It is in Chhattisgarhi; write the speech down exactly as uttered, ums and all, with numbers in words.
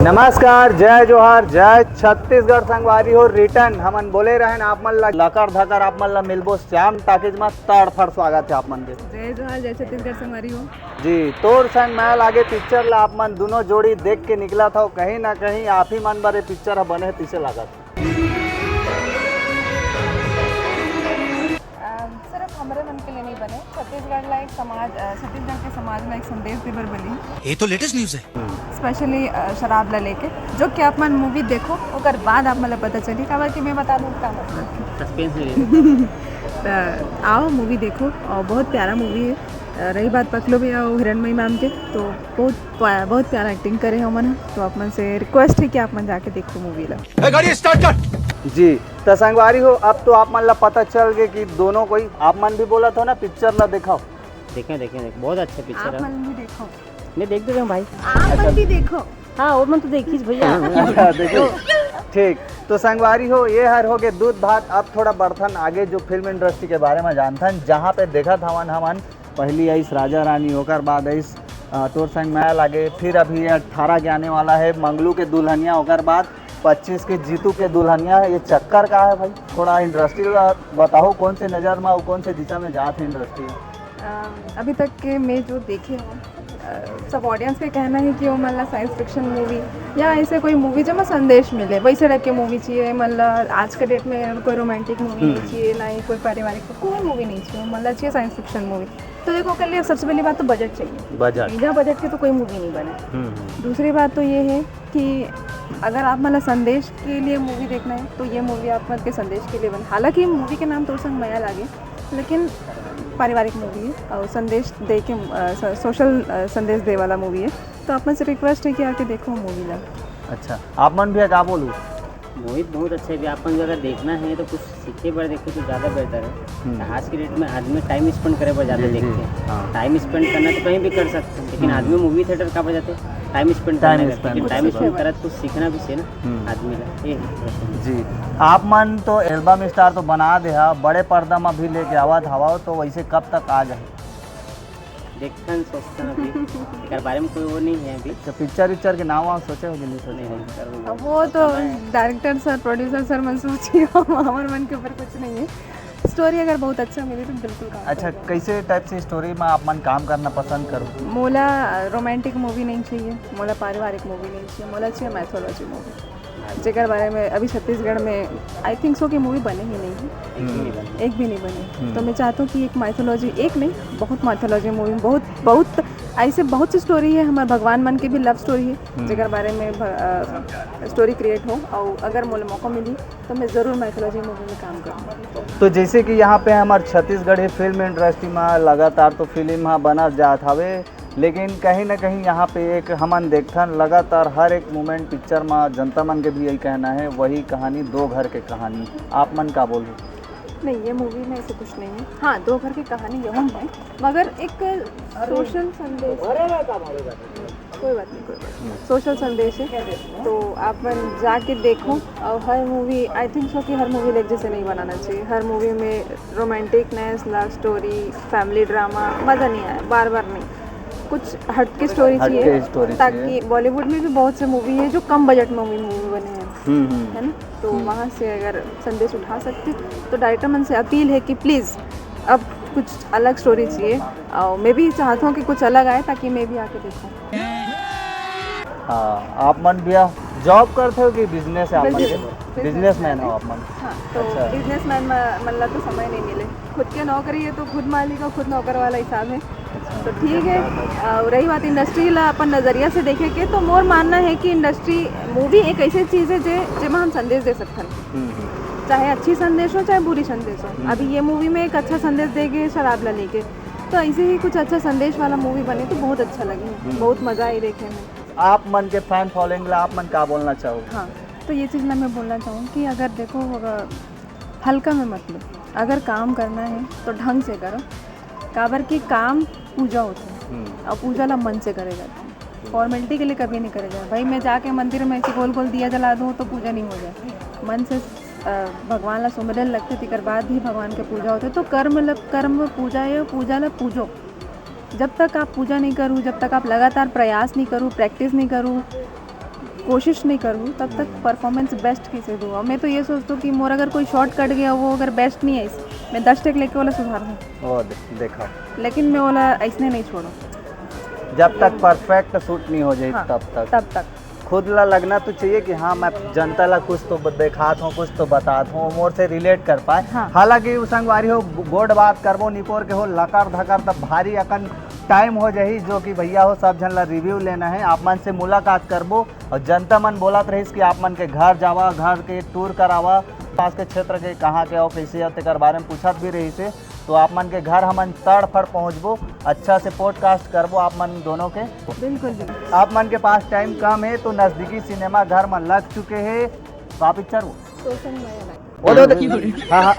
नमस्कार, जय जोहार, जय छत्तीसगढ़। संगवारी हो, रिटर्न हमन बोले रहन आप मन ला, लकर धकर आप मन ला मिलबो श्याम टाकीज मा। तड़फड़ स्वागत है आप मन के। जय जोहार, जय छत्तीसगढ़ संगवारी हो। जी, तोर संग मैं लागे पिक्चर ला आप मन दोनों जोड़ी देख के निकला था, कहीं ना कहीं आप ही मन बर ये पिक्चर ह बने हे, तिसे लागत। अम, सिर्फ हमरे मन के लिए नहीं बने, छत्तीसगढ़ ला एक समाज, अ, छत्तीसगढ़ के समाज ला एक संदेश देबर बनी। ये तो लेटेस्ट न्यूज़ है। स्पेशली, अ, शराब ला लेके, जो कि आप मन मूवी देखो, ओकर बाद आप मन ला पता चली, काबर कि मैं बता दूँ का मतलब। सस्पेंस नहीं। तो आओ मूवी देखो, और बहुत प्यारा मूवी है। अ, रही बात पकलो भैया और हिरणमयी मैम के, तो बहुत प्या-, बहुत प्यारा एक्टिंग करे हैं उमन ह। तो आप मन से रिक्वेस्ट है कि आप मन जाके देखो मूवी ला। ए, गाड़ी स्टार्ट कर। जी, तो संगवारी हो, अब तो आप मन ला पता चल गए कि दोनों कोई, आप मन भी बोला था ना पिक्चर ला दिखाओ। देखें, देखें, देखें, बहुत अच्छा पिक्चर आप है। मन भी देखो। मैं देख देता हूँ भाई। आप अच्छा। मन भी देखो। हाँ, और मन तो देखिस भैया। देखिस। ठीक, तो संगवारी हो, ये हर हो गए दूध भात। अब थोड़ा बढ़थन आगे जो फिल्म इंडस्ट्री के बारे में जानथन, जहाँ पे देखत हवन हमन पहली आइस राजा रानी, ओकर बाद आइस, अ, तोर संग मैं लागे, फिर अभी ये अठारह के आने वाला है मंगलू के दुल्हनिया, ओकर बाद पच्चीस के जीतू के दुल्हनिया। ये चक्कर का है भाई? थोड़ा इंडस्ट्री ला बताओ, कौन से नज़र में और कौन से दिशा में जात है इंडस्ट्री? अ, अभी तक के मैं जो देखे हूँ, अ, सब ऑडियंस के कहना है कि वो मन ला साइंस फिक्शन मूवी या ऐसे कोई मूवी जो में संदेश मिले, वैसे टाइप के मूवी चाहिए। मन ला आज के डेट में कोई रोमांटिक मूवी नहीं हम्म। चाहिए, ना ही कोई पारिवारिक, कोई मूवी नहीं चाहिए, मन ला चाहिए साइंस फिक्शन मूवी। तो देखो, ओकर लिए सबसे पहली बात तो बजट चाहिए। बजट। बिना बजट के तो कोई मूवी नहीं बने। हम्म, हम्म। दूसरी बात तो ये है कि अगर आप मन ला संदेश के लिए मूवी देखना है, तो ये मूवी आप मन के संदेश के लिए बने। हालांकि मूवी के नाम तोर संग मया लागे, लेकिन पारिवारिक मूवी है और संदेश दे के, अ, स-, सोशल, अ, संदेश दे वाला मूवी है। तो आप मन से रिक्वेस्ट है कि आके देखो मूवी ला। अच्छा, आप मन भी का बोलू? मोहित, बहुत अच्छा है। भी आप मन जो अगर देखना है तो कुछ सीखे बर देखो तो ज़्यादा बेहतर है। हम्म। आज की डेट में आदमी टाइम स्पेंड करे बर ज़्यादा जी, जी, देखते हैं। हाँ। टाइम स्पेंड करना तो कहीं भी कर सकते हैं, लेकिन हम्म। आदमी मूवी थिएटर का बजाते टाइम स्पेंड टाइम करने का, स्पेंड लेकिन टाइम करने स्पेंड का। करत कुछ सीखना भी चाहिए ना हम्म। आदमी ला। ये है। जी, आप मन तो एल्बम स्टार तो बना दे हा, बड़े पर्दा में भी लेके आवत हवा, तो वैसे कब तक आ जाए? देखथन, सोचथन अभी। एकर बारे में कोई वो नहीं है अभी। अच्छा, पिक्चर विक्चर के नाम वाम सोचे हो कि नहीं सोचे नहीं, हो? नहीं, सर, वो अब वो तो समय डायरेक्टर सर, प्रोड्यूसर सर मन सोचिए, हम, हमर मन के ऊपर कुछ नहीं है। स्टोरी अगर बहुत अच्छा मिले तो बिल्कुल काम अच्छा, करेंगे। कैसे टाइप से स्टोरी में आप मन काम करना पसंद करो? मोला रोमांटिक मूवी नहीं चाहिए, मोला पारिवारिक मूवी नहीं चाहिए, मोला चाहिए माइथोलॉजी मूवी, जेकर बारे में अभी छत्तीसगढ़ में आई थिंक सो कि मूवी बने ही नहीं है। एक भी नहीं बने। एक भी नहीं बने। हम्म। तो मैं चाहता हूँ कि एक माइथोलॉजी, एक नहीं, बहुत माइथोलॉजी मूवी, बहुत, बहुत ऐसे बहुत सी स्टोरी है। हमारे भगवान मन के भी लव स्टोरी है, हम्म। जेकर बारे में भ-, अ, स्टोरी क्रिएट हो, और अगर मोला मौका मिली तो मैं ज़रूर माइथोलॉजी मूवी में काम करूँ। तो जैसे कि यहाँ पे हमारे छत्तीसगढ़ी फिल्म इंडस्ट्री में लगातार तो फिल्म हा बनत जात हवे, लेकिन कहीं ना कहीं यहाँ पे एक हमन देखथन लगातार हर एक मोमेंट पिक्चर में, जनता मन के भी यही कहना है, वही कहानी, दो घर के कहानी। आप मन का बोलू? नहीं, ये मूवी में ऐसे कुछ नहीं है। हाँ, दो घर की कहानी यहू है, मगर एक सोशल संदेश, कोई बात नहीं, कोई बात नहीं, सोशल संदेश है। तो आप मन जाके देखो। और हर मूवी, आई थिंक सो कि हर मूवी एक जैसे नहीं बनाना चाहिए। हर मूवी में रोमांटिकनेस, लव स्टोरी, फैमिली ड्रामा, मज़ा नहीं आए, बार बार नहीं, कुछ हट के स्टोरी हट चाहिए, के स्टोरी ताकि चाहिए। बॉलीवुड में भी बहुत से मूवी है जो कम बजट में मूवी बने हैं, हम्म, हम्म। है ना? तो हम्म। वहाँ से अगर संदेश उठा सकते, तो डायरेक्टर मन से अपील है कि प्लीज़ अब कुछ अलग स्टोरी चाहिए। और मैं भी चाहता हूँ कि कुछ अलग आए, ताकि मैं भी आके देखूँ। हाँ, आप मन भैया जॉब करते हो कि बिजनेस है आप मन के? बिजनेस, बिजनेसमैन हो आप मन? हाँ, तो अच्छा। बिजनेसमैन म-, मन ला तो समय नहीं मिले। खुद के नौकरी है तो खुद मालिक और खुद नौकर वाला हिसाब है। अच्छा। तो ठीक है। अ, रही बात इंडस्ट्री ला अपन नज़रिया से देखे के, तो मोर मानना है कि इंडस्ट्री, मूवी एक ऐसी चीज़ है जे, जेमा हम संदेश दे सकथन। हम्म, हम्म। चाहे अच्छी संदेश हो, चाहे बुरी संदेश हो। हम्म। अभी ये मूवी में एक अच्छा संदेश दे गए शराब ला लेके, तो ऐसे ही कुछ अच्छा संदेश वाला मूवी बने तो बहुत अच्छा लगे, हम्म। बहुत मज़ा आई देखे में। आप मन के फैन फॉलोइंग ला आप मन का बोलना चाहो? हाँ, तो ये चीज़ ला मैं बोलना चाहूँ कि अगर देखो, अगर हल्का में मत लो, अगर काम करना है तो ढंग से करो, काबर कि काम पूजा होथे, हम्म। और पूजा ला मन से करे जाथे, फॉर्मेलिटी के लिए कभी नहीं करे जाए। भाई, मैं जाके मंदिर में ऐसे गोल गोल दिया जला दूँ तो पूजा नहीं हो जाए। मन से, अ, भगवान ला सुमिरन लगथे, तेकर बाद ही भगवान के पूजा होथे। तो कर्म ल-, कर्म पूजा या पूजा ला पूजो। जब तक आप पूजा नहीं करू, जब तक आप लगातार प्रयास नहीं करू, प्रैक्टिस नहीं करू, कोशिश नहीं करूँ तब तक परफॉर्मेंस बेस्ट कैसे दूँ। और मैं तो ये सोचती हूँ कि मोर अगर कोई शॉट कट गया, वो अगर बेस्ट नहीं है, मैं दस टेक लेके वाला सुधार दूँ। वो दे- देखा, लेकिन मैं वाला ऐसने नहीं छोड़ूँ। जब तक परफेक्ट शूट नहीं हो जाए हाँ, तब तक तब तक। खुद ला लगना तो चाहिए कि हाँ, मैं जनता ला कुछ तो ब- दिखात हूँ, कुछ तो बतात हूँ, मोर से रिलेट कर पाए। हाँ। हालांकि उ संगवारी हो, गोठ बात करबो निपोर के हो, लकर धकर तब भारी अकन टाइम हो जाही, जो कि भैया हो सब झन ला रिव्यू लेना है, आप मन से मुलाकात करबो और जनता मन बोलत रहिस कि आप मन के घर जावा, घर के टूर करावा, पास के क्षेत्र के कहाँ के हो, कैसे हो, तेकर बारे में पूछत भी रहिस हे। तो आप मन के घर हमन तड़फड़ पहुँचबो, अच्छा से पॉडकास्ट करबो आप मन दोनों के। बिल्कुल, बिल्कुल। आप मन के पास टाइम कम है तो नजदीकी सिनेमा घर में लग चुके हैं। का पिक्चर वो? Social media. वो दे, दे। हाँ, हाँ।